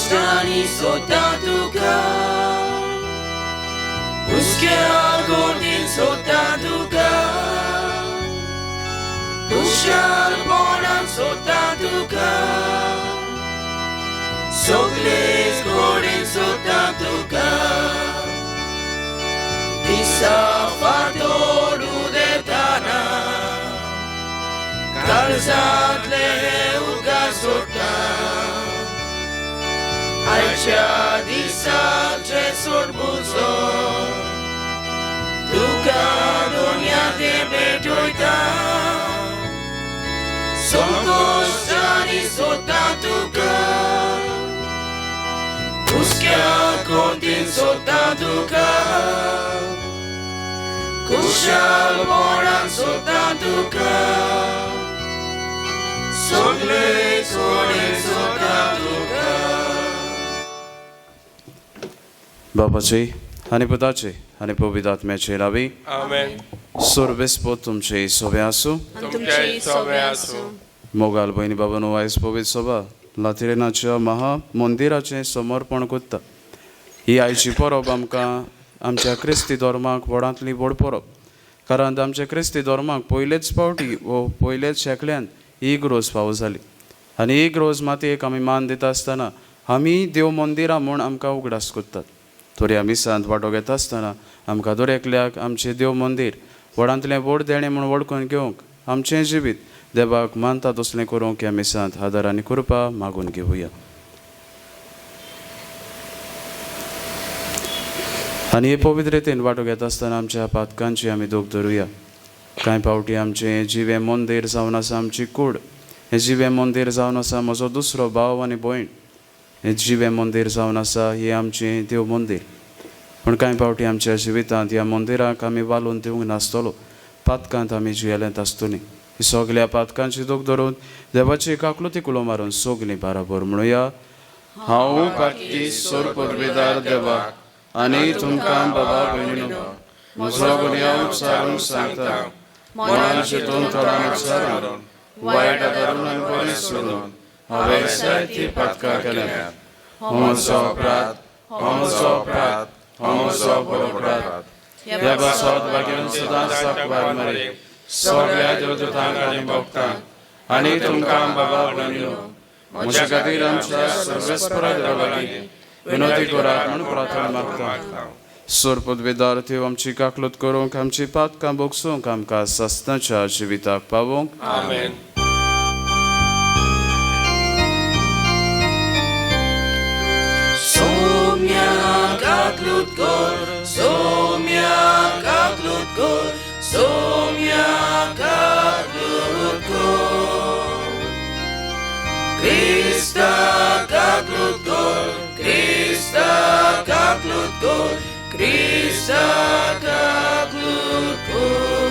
संकश्टांनी सोदता तुका, हुस्क्या गोंदीन सोदता तुका, खुशालपणान सोदता तुका, सगळेच कडेन सोदता तुका. दिसा फांतोड उदेताना काळजांतले उदका सोडटा, आयच्या दिसाचे सोड बुजो तुका दुनिया ते भेटयता. संकश्टांनी सोदता तुका, हुस्क्या कोंतीन सोदता तुका, खुशालपणान सोदता तुका, सगळे कडेन सोदता तुका. बापाचे आनी पुताचे आनी पवित्र आत्म्याचे नांवी. आमेन. सर्वेस्पोत तुमचे सोबे आसूं. तुमच्याय सोबे आसूं. मोगाल भयणी बाबानो, आयज पवित्र सभा लातिरेनाच्या महा मंदिराचें समर्पण करता. ही आयची परब आमकां आमच्या क्रिस्ती धर्माक व्हडांतली व्हड परब, कारण आमच्या क्रिस्ती धर्माक पयलेच फावटी वो पयलेच शेंकड्यान ही इगर्ज फावो जाली आनी ही इगर्ज मातयेक आमी मान दिता आसतना आमी देव मंदिरां म्हूण आमकां उगडास करतात. तरी आमी सांत वांटो घेता आसतना आमकां दर एकल्याक आमचें देव मंदीर व्हडांतलें व्हड देणें म्हूण वळखून घेवंक आमचें जिवीत देवाक मानता तसलें करूंक ह्या मिसांत आदार आनी कृपा मागून घेवया. आनी हे पवित्र रितीन वांटो घेता आसतना आमच्या पातकांची आमी दूख धरुया. कांय फावटी आमचें जिवें मंदीर जावन आसा आमची कूड, हें जिवें मंदीर जावन आसा म्हजो दुसरो भाव आनी भयण, हें जिवें मंदीर जावन आसा हें आमचें देव मंदीर. पूण कांय फावटी आमच्या जिवितांत ह्या मंदिराक आमी वालोवन दिवंक नासतलो, पातकांत आमी जियेलेंत आसतलीं. ही सगल्या पातकांची दूख धरून देवाची काकलुती कुलो मारून सगलीं बाराबर म्हणुया. हांव पातकी सोर पदवीदार देवाक आनी तुमकां बाबा भयणीनो म्हजो गुन्यांव उच्चारून सांगता, मनान चिंतून तोंडान उच्चारून वायट आदारून आनी बरें सोदून हांवें जायतीं पातकां केल्यांत. हो म्हजो अपराध, हो म्हजो अपराध, हो म्हजो व्हड अपराध. ह्या पासत भाग्यान सदांच साकवार मारी सगळ्या देवदूतांक आनी भक्तांक आनी तुमकां बाबा भयणीनो म्हज्या खातीर आमच्या सर्वेस्परा देवा लागीं विनवती करात म्हूण प्रार्थना मागता. सोर पदवेदार देव आमची काकलूत करूंक, आमची पातकां भोगसूंक, आमकां सासणाच्या जिविताक पावोवंक. आमेन. सोम्या काकलूत कर, सोम्या काकलूत कर, सोम्या काकलूत कर. क्रिस्ता काकलूत कर, क्रिस्ता काकलूत कर, क्रिस्ता काकलूत कर.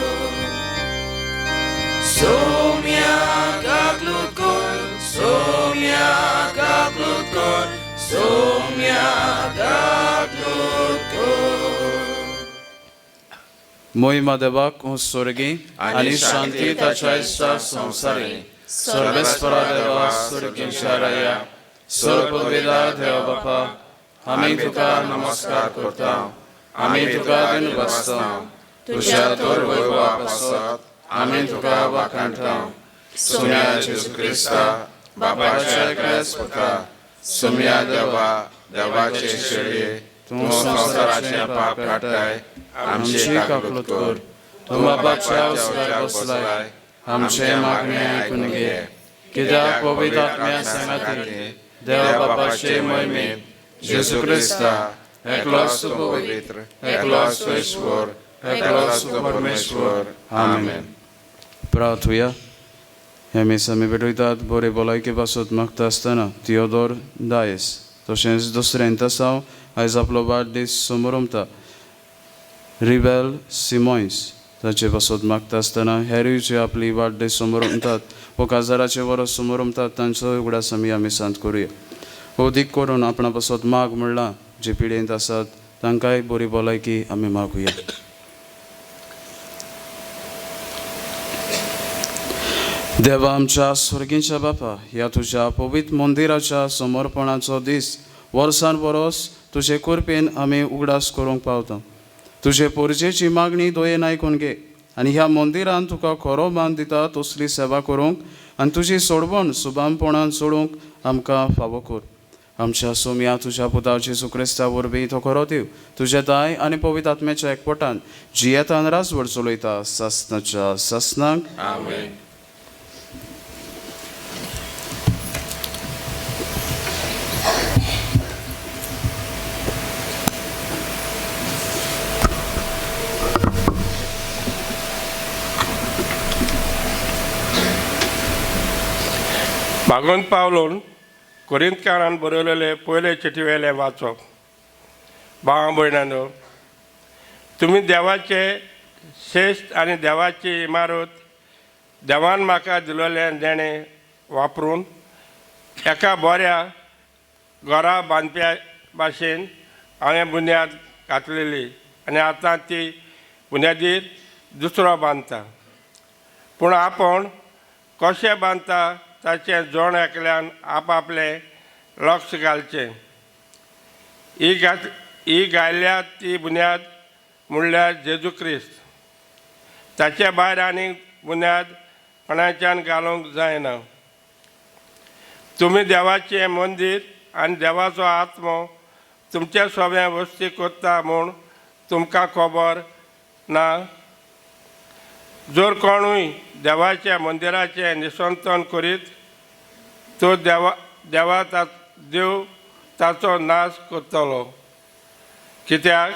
सोम्या काकलूत कर, सोम्या काकलूत कर, सोम्या काकलूत कर. मोहिमा देवाक स्वर्गी आनी शांती ताच्या इश्टा संवसारी. सर्वेस्परा देवा, स्वर्गीच्या राया, सर्व पदवेदार देवा बापा, आमी तुका नमस्कार करता, आमी तुका दिनवासता. तुज्या तोर वैभवा पासत आमी तुका वाखाणटा. सुम्या जेजू क्रिस्ता बापाच्या एकल्याच पुता, सुम्या देवा, देवाचे शेळये, तूं संवसाराचें पाप काडटाय, आमची काकलूत कर. तूं बापाच्या उजव्याक बसलाय, आमचें मागणें आयकून घे. कित्याक पवित्र आत्म्या सांगाती देवा बापाचे मोहिमेंत जेजू क्रिस्ता एकलोच तूं पवित्र, एकलोच तूं ईश्वर, एकलोच तूं परमेश्वर. आमेन. प्रार्थुया. हे मीस आमी भेटयतात बरे भलायके पासत मागता आसतना थियोदोर दायस तशेंच दुसरें तसांव आयज आपलो वाडदीस समरमता रिबेल सिमोयस ताचे पासत मागता आसतना हेरूय जे आपली वाडदीस समरमतात वो काजाराचे वरस समरमतात तांचो उगडास आमी ह्या मिसांत करुया. अदीक करून आपणा पासत माग म्हणलां जे पिडेंत आसात तांकांय बरी भलायकी आमी मागुया. देवा आमच्या स्वर्गीच्या बापा, ह्या तुज्या पवित्र मंदिराच्या समर्पणाचो दीस वर्सान वरोस तुजे कृपेन आमी उगडास करूंक पावता। तुजे पोरजेची मागणी दयेन आयकून घे आनी ह्या मंदिरान तुका खरो मान दिता तसली सेवा करूंक आनी तुजी सोडवण सुबामपणान सोडूंक आमकां फावो कर। आमच्या सोम्या तुज्या पुता जेजू क्रिस्ता वरवीं तो खरो देव तुज्या दाय आनी पवित्र आत्म्याच्या एकवटान जियेतान राजवट चलयता सासनाच्या सासनाक। आमेन। भागवंत पावलोन कोरिंतकारान बरयलेले पयले चिटयेवेलें वाचप। भावा भयणांनो, तुमी देवाचे श्रेश्ठ आनी देवाची इमारत देवान म्हाका दिलोलें देणें वापरून एका बऱ्या घरा बांदप्या भाशेन हांवें बुन्याद घातलेली आनी आतां ती बुन्यादीर दुसरो बांदता। पूण आपूण कशें बांदता ताचें जण एकल्यान आपआपलें लक्ष घालचें। ही घायल्या ती बुन्याद म्हणल्यार जेजू क्रिस्त। ताचे भायर आनीक बुन्याद कोणाच्यान घालूंक जायना। तुमी देवाचें मंदीर आनी देवाचो आत्मो तुमचे सोबे वस्ती करता म्हूण तुमकां खबर ना। जर कोणूय देवाच्या मंदिराचें निसंतन करीत तो देवा देवा देव ताचो नाश करतलो। कित्याक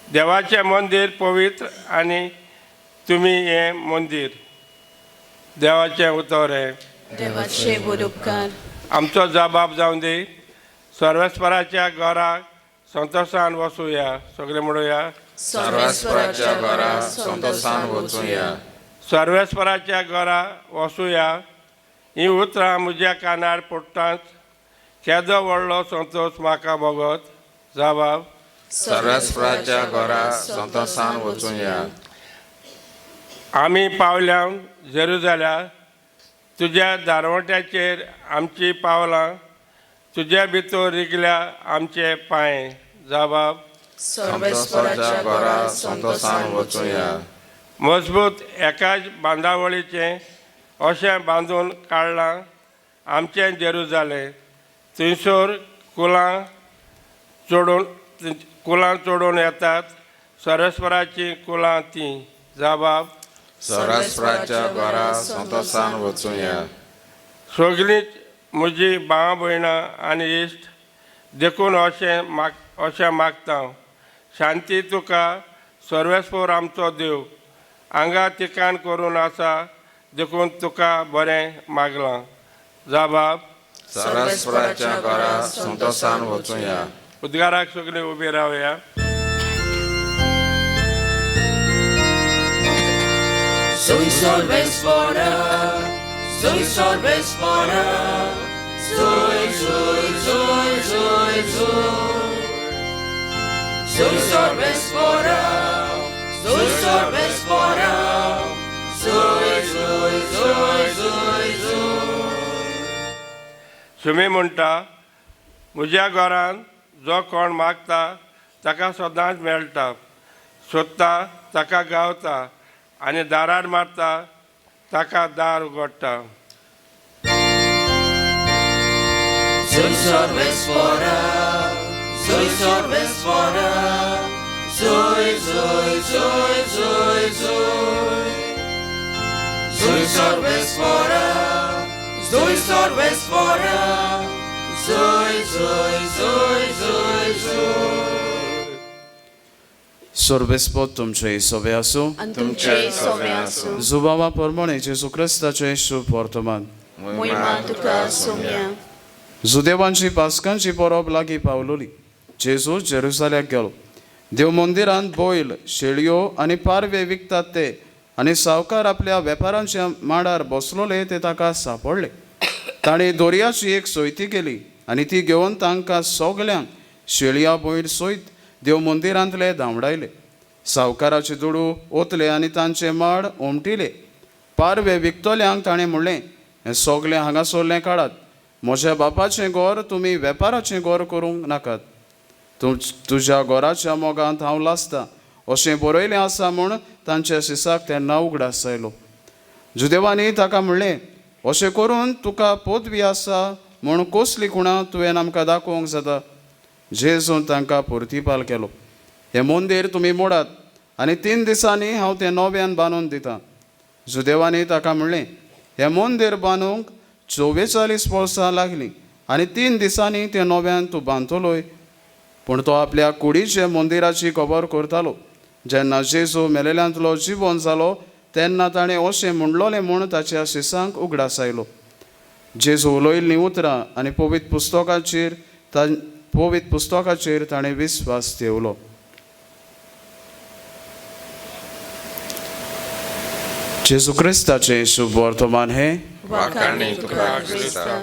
देवाचें मंदीर पवित्र आनी तुमी हें मंदीर। देवाचें उतर हें। देवाचे उपकार। आमचो जबाब जावन दी। सर्वेस्पराच्या घराक संतोशान वचुया। सगळे म्हणुया, सर्वेस्पराच्या घरा संतोशान वचुया। सर्वेस्पराच्या घरा वचुया। ही उतरां म्हज्या कानार पडटाच केदो व्हडलो संतोश म्हाका भोगत। जबाब। सर्वेस्पराच्या घरा संतोशान वचुया। आमी पावल्या जेरुजाल्या तुज्या दारवट्याचेर आमची पावलां तुज्या भितर रिगल्या आमचे पांय। जबाब। संतोशाच्या घरा संतोशान वचुया। मजबूत एकाच बांदावळीचें अशें बांदून काडलां आमचें जेरुजालें। थंयसर कुलां चडून येतात सर्वेस्पराचीं कुलां तीं। जबाब। सर्वेस्पराच्या घरा संतोशान वचुया। सगळींच म्हजी भाव भयणां आनी इश्ट देखून अशें मागता, शांती तुका सर्वेस्पर आमचो देव हांगा ठिकाण करून आसा देखून तुका बरें मागलां। जबाब। सर्वेस्पराच्या घरा संतोशान वचुया। उद्गाराक सगळीं उबी रावया। Soy Sorvespora, soy Sorvespora, soy, soy, soy, soy, soy. Soy Sorvespora, soy Sorvespora, soy, soy, soy, soy, soy. Sumi म्हणटा, म्हज्या घरान जो कोण मागता ताका सदांच मेळटा, सोदता ताका गावता आनी दारार मारता ताका दार उगडटा। Soy Sorvespora, soy Sorvespora, soy, soy, soy, soy, soy. Soy Sorvespora, soy Sorvespora, soy, soy, soy, soy, soy. सर्वेस्पोत तुमचे सोबे आसूं। तुमचे सोबे आसूं। जुबावा परमणे जेजू क्रिस्ताचें शुभ वर्तमान। मोहिमा तुका सोम्या। जुदेवांची पास्कांची परब लागीं पावलोली। जेजू जेरुजाल्याक गेलो। देव मंदिरांत बैल शेळयो आनी पारवे विकतात ते आनी सावकार आपल्या वेपारांच्या मांडार बसलोले ते ताका सापडले। ताणें दोरयाची एक सोयती केली आनी ती घेवन तांकां सगल्यांक शेळया बैल सयत देव मंदिरांतले धांवडायले। सावकाराचे दुडू ओतले आनी तांचे माड उमटिले। पारवे विकतल्यांक ताणें म्हणलें, हें सगळें हांगासरलें काडात, म्हज्या बापाचें घर तुमी वेपाराचें घर करूंक नाकात. तुज्या घराच्या मोगांत हांव लासतां अशें बरयलें आसा म्हूण तांच्या शिसाक तेन्ना उगडास आयलो. जुदेवांनी ताका म्हणलें, अशें करून तुका पदवी आसा म्हूण कसली खुणां तुवें आमकां दाखोवंक जाता? जेजून तांकां प्रतिपाल केलो, हें मंदीर तुमी मोडात आनी 3 दिसांनी हांव तें नव्यान बांदून दितां. जुदेवांनी ताका म्हणलें, हें मंदीर बांदूंक 44 वर्सां लागलीं आनी 3 दिसांनी तें नव्यान तूं बांदतलोय? पूण तो आपल्या कुडीचे मंदिराची खबर करतालो. जेन्ना जेजू मेलेल्यांतलो जिवन जालो तेन्ना ताणें अशें म्हणलोलें म्हूण ताच्या शिसांक उगडास आयलो. जेजू उलयल्लीं उतरां आनी पवित्र पुस्तकाचेर ताणें विस्वास ठेवलो. जेजू क्रिस्ताचें शुभ वर्तमान हें. वाखाणी तुका क्रिस्ता.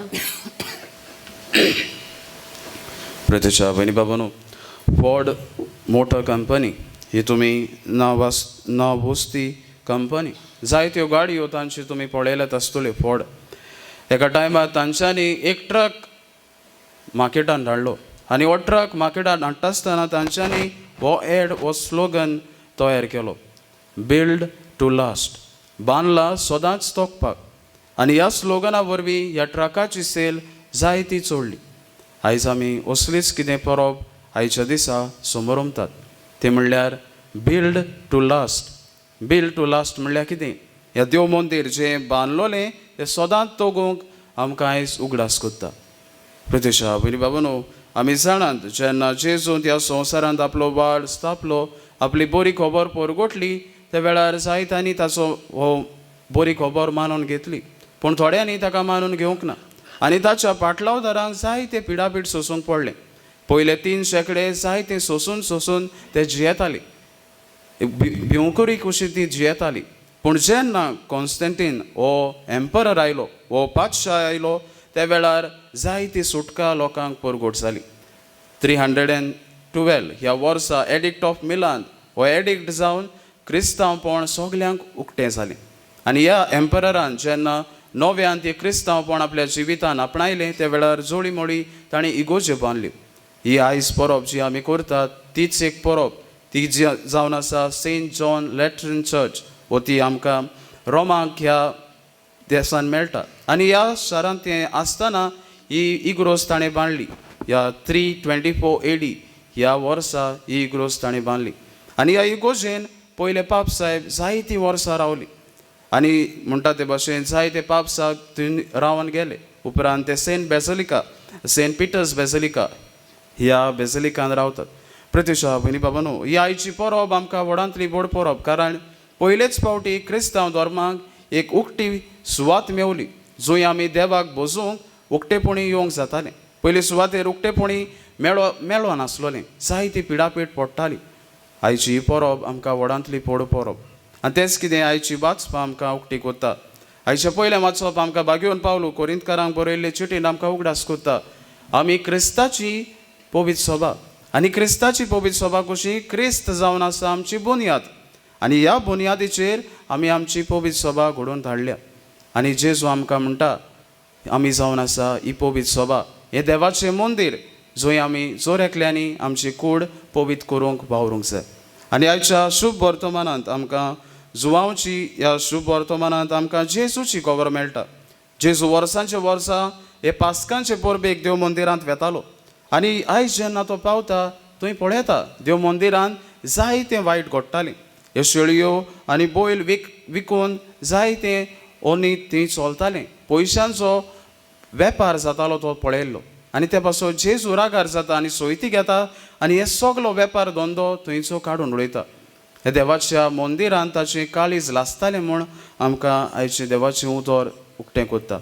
प्रतिशा भयणी बाबानो, फोर्ड मोटर कंपनी ही तुमी नांव वस्ती कंपनी, जायत्यो गाडयो तांची तुमी पळयल्यात आसतल्यो. फोर्ड एका टायमार तांच्यांनी एक ट्रक मार्केटान धाडलो आनी हो ट्रक मार्केटान हाडटा आसतना तांच्यांनी हो एड, हो स्लोगन तयार केलो, बिल्ड टू लास्ट, बांदला सदांच तोखपाक. आनी ह्या स्लोगना वरवीं ह्या ट्रकाची सेल जायती चडली. आयज आमी असलीच कितें परब आयच्या दिसा समरमतात, तें म्हणल्यार build to last. Build to last म्हणल्यार कितें? ह्या देव मंदीर जें बांदलोलें तें सदांच तगोवंक आमकां आयज उगडास करता. प्रतिशा भयणी बाबानो, आमी जाणात जेन्ना जेजून ह्या संवसारांत आपलो वाड स्थापलो, आपली बरी खबर परगटली, त्या वेळार जायत्यांनी ताचो हो बरी खबर मानून घेतली, पूण थोड्यांनी ताका मानून घेवंक ना आनी ताच्या पाटलावदारांक जायते पिडापीड सोसूंक पडलें. पयले 3 शेंकडे जायते सोसून सोसून ते जियेताले, भिवकुरी कशी ती जियेताली. पूण जेन्ना कॉन्स्टंटीन हो एम्परर आयलो, हो पातशाह आयलो, त्या वेळार जायती सुटका लोकांक परगट जाली. 312 ह्या वर्सा एडिक्ट ऑफ मिलान हो एडिक्ट जावन क्रिस्तांवपण सगल्यांक उक्तें जालें. आनी ह्या एम्पररान जेन्ना नव्यान ती क्रिस्तांवपण आपल्या जिवितान आपणायलें, त्या वेळार जोडी मोडी ताणें इगोज्यो बांदल्यो. ही आयज परब जी आमी करतात तीच एक परब, ती जी जावन आसा सेंट जॉन लॅट्रन चर्च, हो ती आमकां रोमाक ह्या देसान मेळटा. आनी ह्या शारांत तें आसतना ही इग्रोज ताणें बांदली. ह्या 324 AD ह्या वर्सा ही इग्रोज ताणें बांदली. आनी ह्या इगोजेन पयले पाप साहेब जायतीं वर्सां रावली आनी म्हणटा ते भाशेन जायते पाप साहेब थंय रावन गेले. उपरांत ते सेंट पिटर्स बेजलिका ह्या बेजलिकान रावतात. प्रतिशा भयणी बाबानो, ही आयची परब आमकां व्हडांतली व्हड परब, कारण पयलेच फावटी क्रिस्तांव धर्माक एक उक्ती सुवात मेवली जंय आमी देवाक बसूंक उक्तेपणी येवंक जातालें. पयले सुवातेर उक्तेपणी मेळो नासलोलें, जायती पिडापीड पडटाली. आयची ही परब आमकां व्हडांतली व्हड परब. आनी तेंच कितें आयची वाचपां आमकां उक्ती करता. आयचें पयलें वाचप आमकां बागेवन पावलो कोरिंतकारांक बरयल्ले चिटीन आमकां उगडास करता, आमी क्रिस्ताची पवित्र सभा आनी क्रिस्ताची पवित्र सभा कशी क्रिस्त जावन आसा आमची बुन्याद, आनी ह्या बुन्यादीचेर आमी आमची पवित्र सभा घडोवन धाडल्या. आनी जेजू आमकां म्हणटा आमी जावन आसा ही पवित्र सभा, हें देवाचें मंदीर जंय आमी जोर एकल्यांनी आमची कूड पवित्र करूंक वावरूंक जाय. आनी आयच्या शुभ वर्तमानांत आमकां जुवांवची ह्या शुभ वर्तमानांत आमकां जेजूची खबर मेळटा. जेजू वर्सांचे वर्सां हे पास्कांचे परबेक देव मंदिरांत वेतालो आनी आयज जेन्ना तो पावता थंय पळयता देव मंदिरांत जायतें वायट घडटालें. ह्यो शेळयो आनी बैल विकून जायतें ओनी थंय चलतालें, पयशांचो वेपार जातालो तो पळयल्लो. आनी ते पासून जेजू रागार जाता आनी सोयती घेता आनी हे सगलो वेपार धंदो थंयचो काडून उडयता. हे देवाच्या मंदिरांत ताचें काळीज लासतालें म्हूण आमकां आयचें देवाचें उतर उक्तें करता.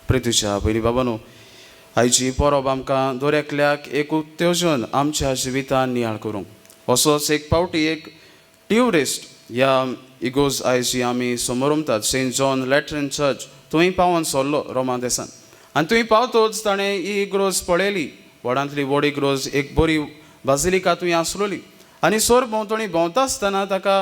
प्रितीच्या पयलीं बाबानो, आयची परब आमकां दर एकल्याक एक उत्तेजन आमच्या जिवितान नियाळ करूंक. असोच एक फावटी एक ट्युरिस्ट ह्या इगोज आयज जी आमी समोरमतात सेंट जॉन लॅट्रन चर्च थंय पावोन सरलो रोमा देसान. आनी थंय पावतोच ताणें ही इग्रोज पळयली, व्हडांतली व्हड इग्रोज, एक बरी बाजिलिका थंय आसलोली. आनी सोर भोंवतणी भोंवता आसतना ताका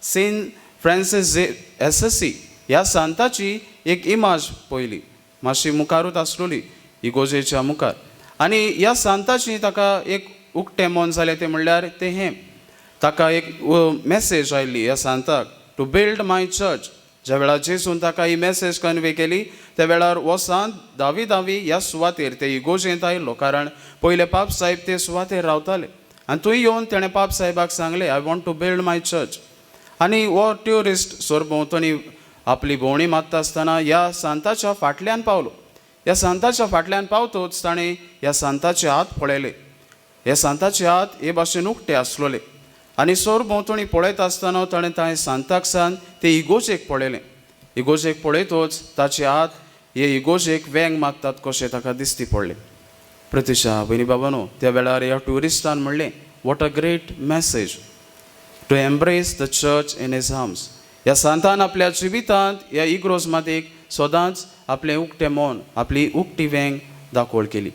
सेंट फ्रांसीस एसएससी ह्या सांताची एक इमाज पळयली, मातशी मुखारूच आसलोली इगोजेच्या मुखार. आनी ह्या सांताची ताका एक उक्तें मन जालें तें म्हणल्यार तें हें ताका एक मॅसेज आयली ह्या सांताक, टू बिल्ड my church. ज्या वेळार जेजून ताका ही मॅसेज कन्वे केली त्या वेळार हो सांत धावी धावी ह्या सुवातेर ते इगोजेंत आयलो, कारण पयले पाप साहेब ते सुवातेर रावताले. आनी थंय येवन तेणें पाप साहेबाक सांगलें, I want to build my church. आनी हो ट्युरिस्ट सरभोंवतणी आपली भोंवणी मारता आसतना ह्या सांताच्या फाटल्यान पावलो. ह्या सांताच्या फाटल्यान पावतोच ताणें ह्या सांताचे हात पळयले. ह्या सांताचे हात हे भाशेन उक्ते आसलोले आनी सरभोंवतणी पळयता आसतना ताणें ताणें सांताक सान ते इगोजेक पळयलें. इगोजेक पळयतोच ताचे हात हे इगोजेक वेंग मारतात कशें ताका दिसती पडलें. प्रतिशा भयणी बाबानो, त्या वेळार ह्या ट्युरिस्टान म्हणलें, what a great message to embrace the church in his arms. ह्या सांतान आपल्या जिवितांत ह्या इग्रोज मातेक सदांच आपलें उक्तें मन, आपली उक्ती वेंग दाखोवळ केली.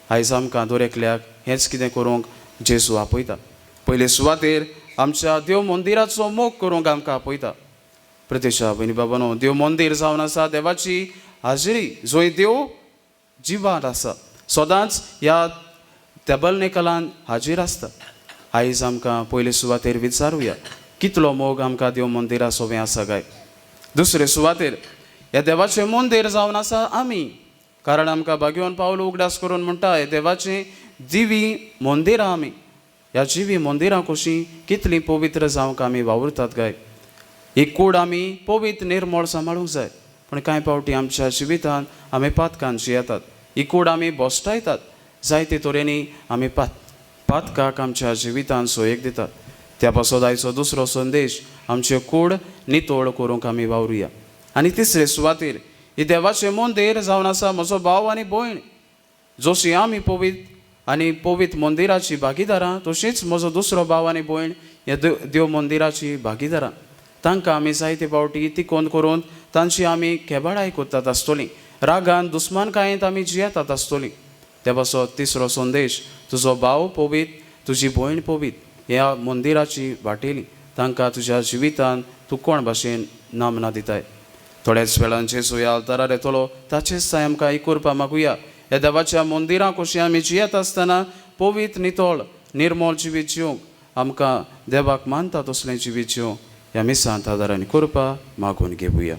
आयज आमकां दर एकल्याक हेंच कितें करूंक जेजू आपयता. पयले सुवातेर आमच्या देव मंदिराचो मोग करूंक आमकां आपयता. प्रतिशा भयणी बाबानो, देव मंदीर जावन आसा देवाची हाजिरी, जंय देव जिवार आसा, सदांच ह्या तेबलनेकलान हाजीर आसता. आयज आमकां पयले सुवातेर विचारुया, कितलो मोग आमकां देव मंदिरा सोबें आसा काय? दुसरे सुवातेर ह्या देवाचें मंदीर जावन आसा आमी, कारण आमकां भाग्यवन पावल उगडास करून म्हणटा, हे देवाचें जिवी मंदिरां आमी. ह्या जिवी मंदिरां कशीं कितलीं पवित्र जावंक आमी वावुरतात काय? ही कूड आमी पवित्र निर्मळ सांबाळूंक जाय, पूण कांय फावटी आमच्या जिवितांत आमी पातकान जियेतात. ही कूड आमी भश्टायतात, जायते तरेनी आमी पातकाक आमच्या जिवितांत सोयेक दितात. त्या पासत आयचो दुसरो संदेश, आमचे कूड नितळ करूंक आमी वावरुया. आनी तिसरे सुवातेर ही देवाचें मंदीर जावन आसा म्हजो भाव आनी भयण. जशी आमी पवित्र आनी पवित्र मंदिराची भागीदारां, तशीच म्हजो दुसरो भाव आनी भयण ह्या देव मंदिराची भागीदारां. तांकां आमी जायते फावटी तिकोन करून तांची आमी खेबाडाय करतात आसतलीं, रागान दुस्मानकायेंत आमी जियेतात आसतलीं. त्या पासत तिसरो संदेश, तुजो भाव पवित्र, तुजी भयण पवित्र, ह्या मंदिराची वाटेली, तांकां तुज्या जिवितान तूं कोण भाशेन नामना दिताय. थोड्याच वेळान जेजू ह्या आल्तारार येतलो, ताचेच साय आमकां इकुरपा मागुया. ह्या देवाच्या मंदिरां कशी आमी जियेत आसतना पवित्र नितळ निर्मळ जिवीत जिवंक आमकां देवाक मानता तसलें जिवीत जिवंक ह्या मिसांत आदारान करपा मागून घेवया.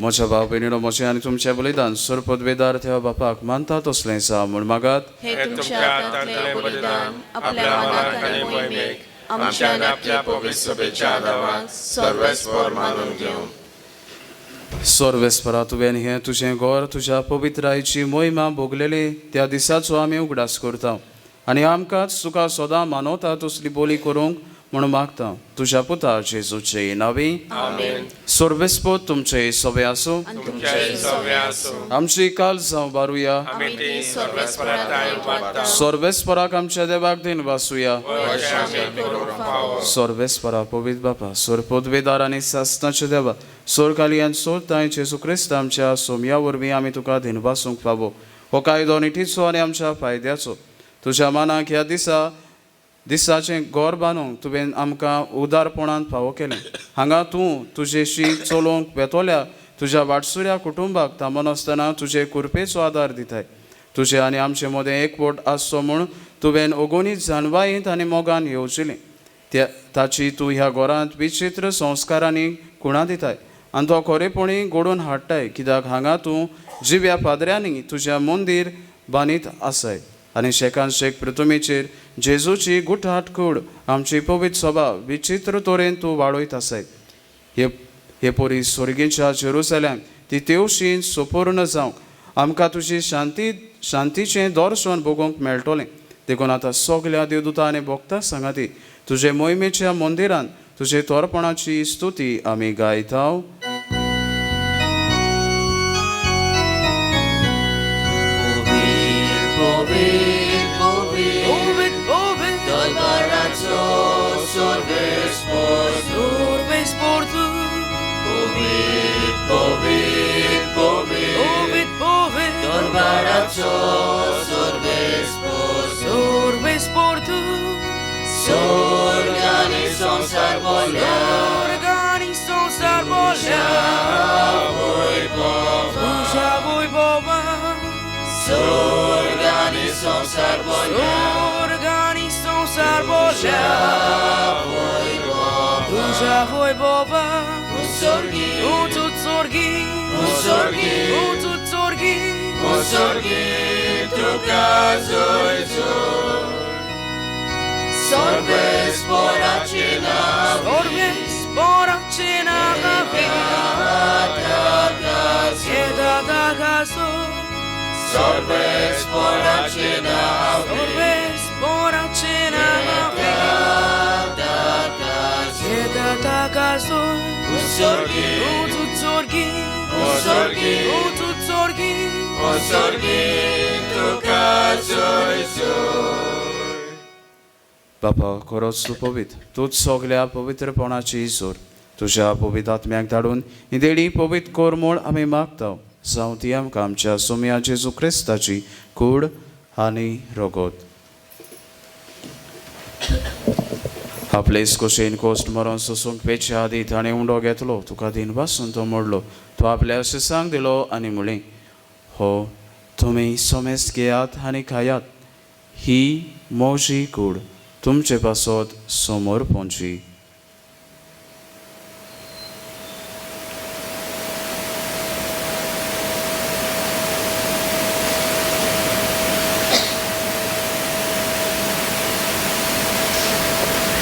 म्हज्या भाव भयणीनो, म्हजें आनी तुमचें बलिदान सरपदवेदार त्या बापाक मानता तसलें जावं म्हूण मागात. हे तुमच्या हातांतलें बलिदान आपल्या मनाक आनी मोहिमेक आमच्या आनी आपल्या पवित्र सभेच्या आदावाक सर्वेस्पर मानून घेवं. सर्वेस्परा, तुवें हें तुजें घर तुज्या पवित्रायची मोहिमा भोगलेली त्या दिसाचो आमी उगडास करता आनी आमकांच तुका सदां मानवता तसली बोली करूंक म्हूण मागता. तुज्या पुता जेजूचे नांवी. सर्वेस्पर तुमचे सवे आसूं. आमची काल जावं बारुया. सर्वेस्पराक आमच्या देवाक दिन वासुया. सर्वेस्परा पवित्र बापा, सरपदवेदार आनी सासनाचे देवा, सोरकाली आनी सोरताय जेजू क्रिस्त आमच्या सोमया वरवीं आमी तुका दिनवासूंक फावो. हो कायदो निठीचो आनी आमच्या फायद्याचो. तुज्या मनाक ह्या दिसा दिसाचें घर बांदूंक तुवें आमकां उदारपणान फावो केलें. हांगा तूं तुजेशी चलोवंक वेतोल्या तुज्या वाटसुऱ्या कुटुंबाक थांबनासतना तुजे कुरपेचो आदार दिताय. तुजे आनी आमचे मदें एकवट आसचो म्हूण तुवें ओगोनीत जाणवायेंत आनी मोगान येवजिलें. त्या ताची तूं ह्या घरांत विचित्र संस्कारांनी खुणा दिताय आनी तो खरेपणी घडोवन हाडटाय, कित्याक हांगा तूं जिव्या पाद्र्यांनी तुज्या मंदीर बांदीत आसाय आनी शेकान शेक पृथुमीचेर जेजूची गुठाट कूड आमची पवित्र सभा विचित्र तरेन तूं वाडयत आसाय. हे हे परी स्वर्गीच्या जेरुसल्याक ती तेवशीन सुपूर्ण जावंक आमकां तुजी शांती शांतीचें दर्शन भोगूंक मेळटलें. देखून आतां सगल्या देवदूता आनी भोगता सांगाती तुजे मोहिमेच्या मंदिरान तुजे तोरपणाची स्तुती आमी गायता. बापा खरोच तूं पवित्र, तूंच सगल्या पवित्रपणाची जोर. तुज्या पवित्र आत्म्याक धाडून ही देणी पवित्र कर म्हूण आमी मागता. जावं ती आमकां आमच्या सोम्या जेजू क्रिस्ताची कूड आनी रगत. आपलेच कुशीन कोश्ट मरोन सोसूंक पेच्या आदी ताणें उंडो घेतलो, तुका दिन वासून तो मोडलो, तो आपल्या शिसांक दिलो आनी म्हणलें, हो तुमी सोमेस घेयात आनी खायात, ही म्हजी कूड तुमचे पासत समोर पोंची.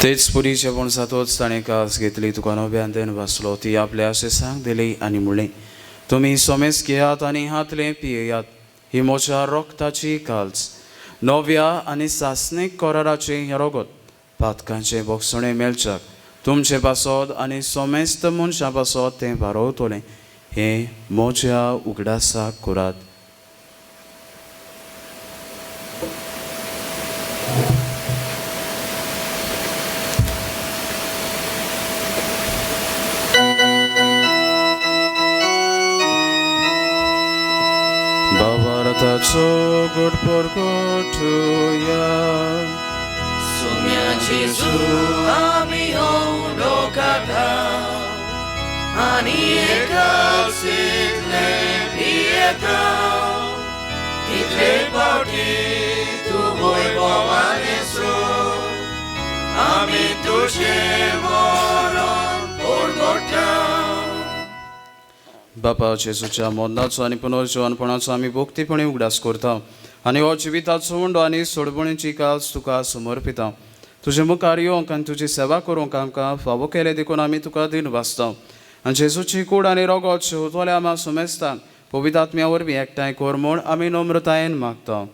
तेच पुरी जेवण जातोच ताणें कास घेतली, तुका नव्यान देन वाचलो, ती आपल्या शिसांक दिली आनी म्हणलें, तुमी सोमेस घेयात आनी हातलें पियेयात, ही म्हज्या रोगताची काल्स, नव्या आनी सासणीक कराराचें हें रगत, पातकांचें बोगसणें मेळच्याक तुमचे पासत आनी सोमेस्त मनशां पासत तें भारोवतलें, हें म्हज्या उगडासाक करात. बाबारताचो गोड परगटुया. Sumia Jesu ami lokata ani ekasitle pieta title pauti tu voivovaneso ami tushe moron porgota. बापा जेजूच्या मरणाचो आनी पुनर्जिवनपणाचो आमी भक्तीपणी उगडास करता आनी हो जिविताचो उंडो आनी सोडवणीची काल्स तुका समर्पिता. तुजे मुखार येवंक आनी तुजी सेवा करूंक आमकां फावो केलें देखून आमी तुका दिन वाचता आनी जेजूची कूड आनी रगत शेवतल्या आमा सुमेस्तांक पवित्र आत्म्या वरवीं एकठांय कर म्हूण आमी नम्रतायेन मागता.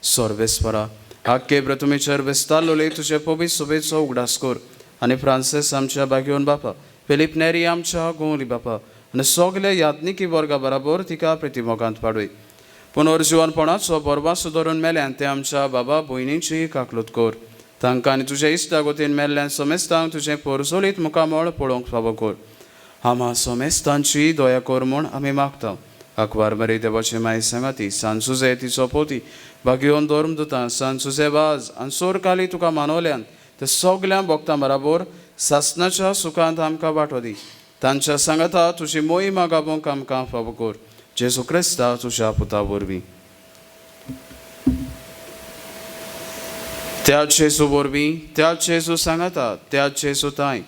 सर्वेस्परा आख्खे प्रथमेचेर विस्तारलोले तुजे पवित्र सोबेचो उगडास कर आनी फ्रांसीस आमच्या बागेवन बापा, फिलीप नेरी आमच्या गोंवली बापा आनी सगल्या याज्ञिकी वर्गा बराबर तिका प्रतिमोगांत पाडूय. पुनर्जिवनपणाचो बरवासो धरून मेल्यान ते आमच्या बाबा भयणींची काकलूत कर. तांकां आनी तुज्या इश्टागतीन मेल्ल्यान समेस्तांक तुजें पोरजोलीत मुखामळ पळोवंक फावो कर. आमा समेस्तांची दया कर म्हूण आमी मागता. आकवार मरे देवाचे माय सांगाती सान सुजे तिचो पोती भाग्योन धर्मदुतां सान सुजे वाज आनी सोर काली तुका मानवल्यान ते सगळ्या भोगतां बराबर सासनाच्या सुखांत आमकां वांटो दी. तांच्या सांगाता तुजी मोहिमा गाबोवंक आमकां फावो कर. जेजू क्रिस्ता तुज्या पुता वरवीं. त्याच जेजू वरवीं, त्याच जेजू सांगाता, त्याच जेजू तांय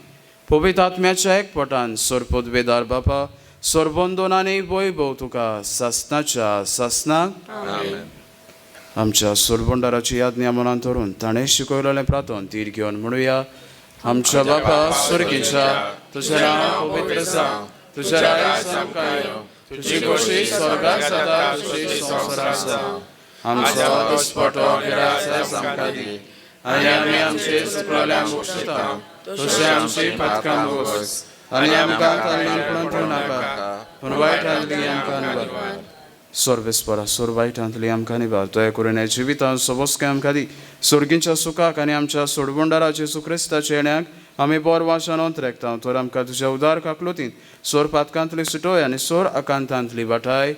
पवित्र आत्म्याच्या एकपटान सोरपदवेदार बापा सोरबंदोन आनी वैभव तुका सासनाच्या सासनाक. आमच्या सोरबंडाराची याज्ञा मनांत धरून ताणें शिकयलेलें प्रार्थन तीर घेवन म्हणुया. आमच्या बापा स्वर्गीच्या, तुजें नांव पवित्र जावं, तुजें राज्य आमकां येवं, तुजी खोशी स्वर्गात जाता तशी संवसारांत जावं. आमचो दिसपटो गिरास आमकां दी आनी आमी आमचे चुकलेल्यांक बक्षिता तशें आमची पातकां बोगस आनी आमकां ताल्ल्यान पडूं नाका पूण वायटांतली आमकां निवार. सर्वेस्परा सोर वायटांतली आमकां निवार. दया करून ह्या जिवितांत सोबसकाय आमकां दी. सोर्गींच्या सुखाक आनी आमच्या सोडबंडारा जेजू क्रिस्ताच्या येण्याक आमी बोर वाशान अंतरेकता. तर आमकां तुज्या उदार काकलुतीन सोर पातकांतली सुटोय आनी सोर आकांतांतली वाटाय.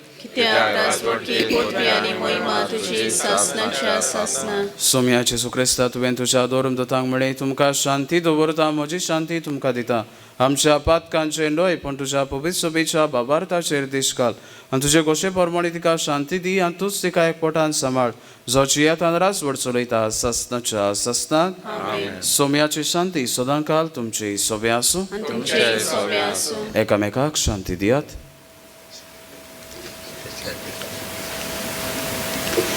सोम्या जेजू क्रिस्ता, तुवें तुज्या धर्मदुतांक म्हळें, तुमकां शांती दवरता, म्हजी शांती तुमकां दिता. आमच्या पातकांचेर न्हय पूण तुज्या पवित्र सभेच्या बाबार्थाचेर दीस घाल आनी तुजे गोशे प्रमाणे तिका शांती दी आनी तूंच तिका एकपटान सांबाळ, जो जियेतान रासवड चलयता सासनाच्या सासनाक. सोम्याची शांती सदांकाल तुमची सोबे आसूं. एकामेकाक शांती दियात.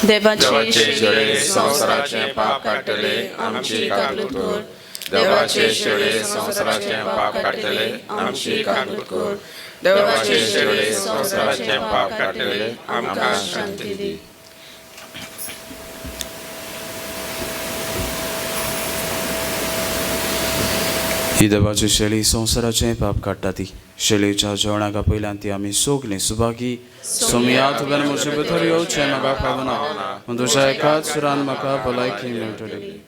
देवाचे शेळी संवसाराचें पाप काडटले आमची काकूत कर. देवाचे शेळे संवसाराचें पाप काडटले आमची काकूत कर. देवाचे शेळे संवसाराचें पाप काडटले आमकां शांती दी. ही देवाची शेळी संवसाराचें पाप काडटा ती शेळीच्या जेवणाक आपयल्यान ती आमी सगलीं सुभागी. सोमया, तुवें म्हजे भितर येवचें म्हाका फावना, पूण तुज्या एकाच सुरान म्हाका भलायकी मेळटली.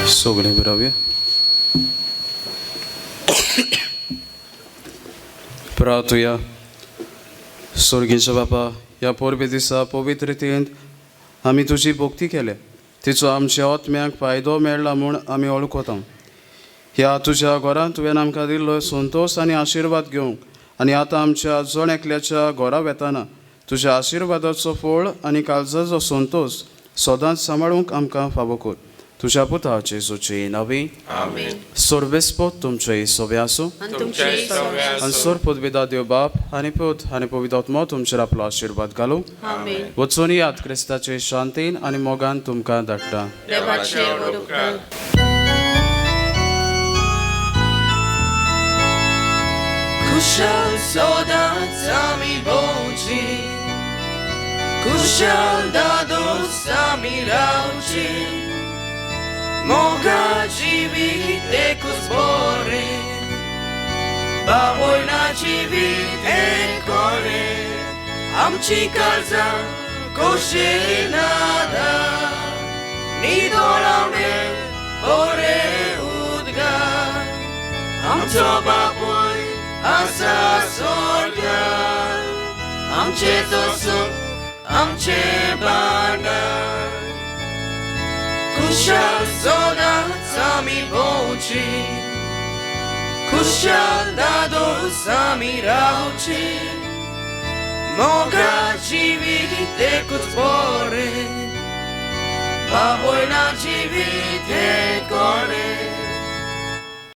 सगळीं बरावया. प्रार्थुया. स्वर्गीच्या बापा, ह्या परबे दिसा पवित्रतेंत आमी तुजी भक्ती केल्या, तिचो आमच्या आत्म्याक फायदो मेळ्ळा म्हूण आमी वळखता. ह्या तुज्या घरांत तुवें आमकां दिल्लो संतोश आनी आशिर्वाद घेवंक आनी आतां आमच्या जण एकल्याच्या घरा वेताना तुज्या आशिर्वादाचो फळ आनी काळजाचो संतोश सदांच सांबाळूंक आमकां फावो कर. तुज्या पुता जेजूचे नांवी. आमेन. सर्वेस्पोत तुमचे सोबे आसूं. आनी तुमचे आनी सोर पदवेदा देव बाप आनी पूत आनी पवित्र आत्मो तुमचेर आपलो आशिर्वाद घालूं. आमेन. वचून याद क्रिस्ताचे शांतीन आनी मोगान तुमकां धाडटा. देवाचे व्हड उपकार. कुशल सदांच आमी भोंवची, कुशल दादोस आमी रावची, मोगा जिवीत एकूच बरें, बावय ना जिवीत हें कोरें, आमची काळजां खोशयेन आदार, नितळावणे बरें उदगार, आमचो बापूय आसा स्वर्गार, आमचें तसो आमचें भांडार. कुशल सदांच आमी भोंवची, कुशल दादोस आमी रावची, मोगा जिवीत एकूच बरें, बाबय ना जिवीत हें